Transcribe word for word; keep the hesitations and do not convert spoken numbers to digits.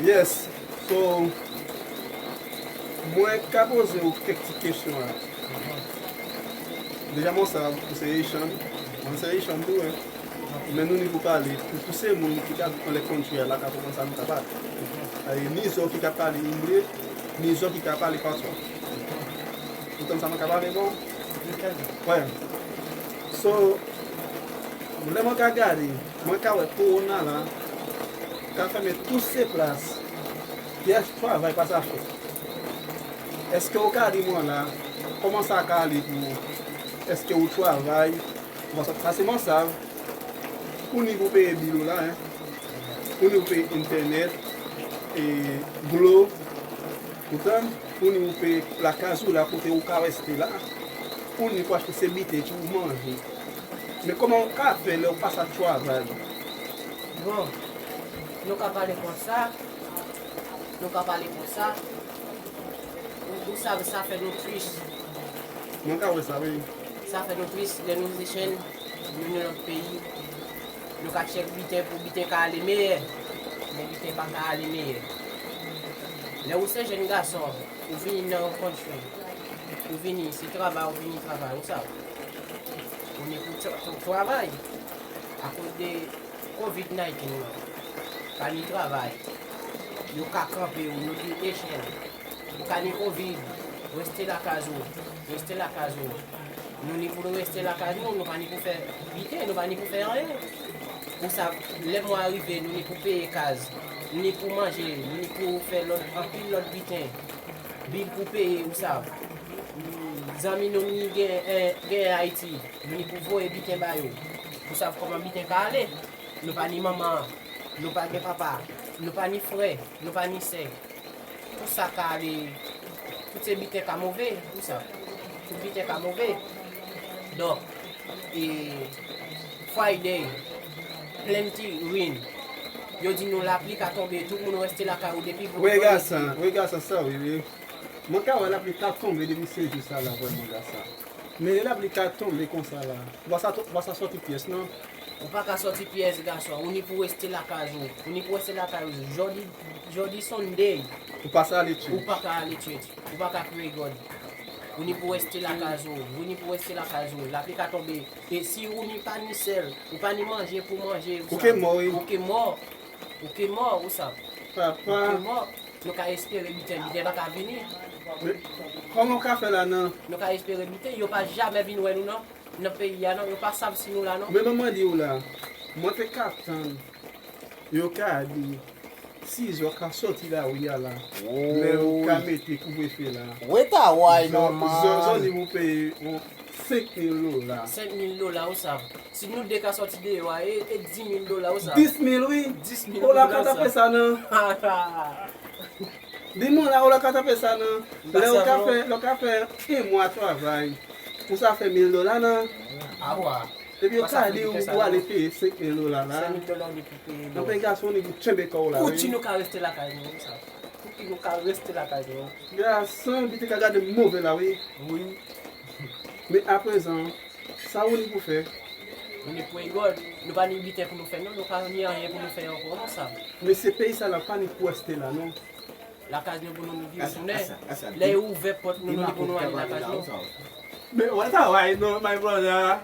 Yes. So, mwen ka poze w kèk ti kesyon la. Deja, mwen sa, ou se Haitian. Mwen se Haitian tou, wi. Men nou ni pou pale. Pou, pou se moun ki ka anlè country a la, ka konprann sa nou ka pale. E, ni zò ki ka pale anglè, ni zò ki ka pale patwa. Ou tann sa mwen ka pale bon? Wi. So, lè mwen ka gade, mwen ka wè kowona la ka fèmen tout se plas. Pyès travay pa sa fèt. Èske w ka di mwen la, kòman sa ka ale pou ou? Èske w travay? Bon, sa, sa se mwen sav. Ou ni pou peye bil ou la, en. Ou ni pou peye entènèt, e, dlo, ou tann, ou ni pou peye lakaz ou la kote ou ka reste la. Ou ni pou achte se biten ki ou manje. Men kòman ou ka fè lè ou pa sa travay? Bon, nou ka pale konsa, nou ka pale konsa. Ou, ou sav, sa fè nou tris. Mwen ka wè sa, wi. Sa fè nou tris lè nou se jèn, nou nan lòt peyi. Nou ka chèche biten pou biten ka ale meyè. Men biten pa ka ale meyè. Lè ou se jèn gason, ou vini nan yon country, ou vini, se travay, ou vini travay, ou sav. Ou ni pou tra-, pou travay. Akoz de covid nineteen nan, pa ni travay. Yo ka kanpe w, yo di, Echèn, ou ka ni covid, reste lakaz ou, reste lakaz ou. Nou ni pou nou reste lakaz nou, nou pa ni pou fè biten, nou pa ni pou fè anyen. Ou sav, lè mwa rive, nou ni pou peye kaz, nou ni pou manje, nou ni pou fè lòt, anpil lòt biten. Bil pou peye, ou sav. Zanmi nou ni gen, eh, gen Ayiti, nou ni pou voye biten ba yo. Ou sav kòman biten ka ale. Nou pa ni manman, nou pa gen papa, nou pa ni frè, nou pa ni sè. Tout sa ka ale, tout se biten ka move, ou sav. Tout biten ka move. Donk, e, Friday, plenty rain. Yo di nou lapli ka tonbe, tout moun reste lakay ou depi. Wi, gason, wi, gason, sa, wi, wi. Mwen ka wè lapli ka tonbe depi se jou sa la, vrèman, gason. Men lè lapli ka tonbe konsa la, ou pa sa, ou pa sa sòti pyès, non? Ou pa ka sòti pyès, gason. Ou ni pou reste lakaz ou. Ou ni pou reste lakaz ou. Jodi, jodi Sunday. Ou pa sa ale church. Ou pa ka ale church. Ou pa ka pray God. Ou ni pou reste lakaz ou. Ou ni pou reste lakaz ou. Lapli ka tonbe. E si ou ni pa ni sèl, ou pa ni manje pou manje, ou ke mò, wi. Ou ke mò. Ou ke mò, ou sav. Papa. Ou ke mò. Nou ka espere biten, biten pa ka vini. Men, kòman w ka fè la, non? Nou ka espere biten, yo pa jamè vin wè nou, non. Nan peyi a, non, yo pa sav si nou la, non. Men manman di w la, mwen te ka tann, yo ka di, sizò ka sòti lari a la, lè yo ka mete kouvrefe la. Weta way, non, man. Zò, zò, zò ni pou peye, bon, senk mil dola. Senk mil dola, ou sav. Si nou de ka sòti deyò a, e, e dis mil dola, ou sav. Dis mil, wi. Dis mil dola, ou sav. Di mwen la, ou la ka tanpe sa, non. Lè ou ka fè, lè ou ka fè en mwa travay, ou sa fè mil dola, non. Epi yo ka di ou pou ale peye senk mil dola la. Senk mil dola ou di pou peye. Donk, gason, ou ni pou tchenbe kò w la, wi. Kouti nou ka reste lakay nou, wi, sa. Kouti nou ka reste lakay nou. Gason, biten ka gade move la, wi. Wi. Men aprezan, sa ou ni pou fè? Nou ni pou egòl. Nou pa ni biten pou nou fè, non. Nou pa ni anyen pou nou fè ankò, non, sa. Men se peyi sa la pa ni pou reste la, non. Lakaz nou pou nou viv sou nè. Lè yo ouvè pòt nou, nou ni pou nou ale lakaz nou. Men, what a why, non, my brother?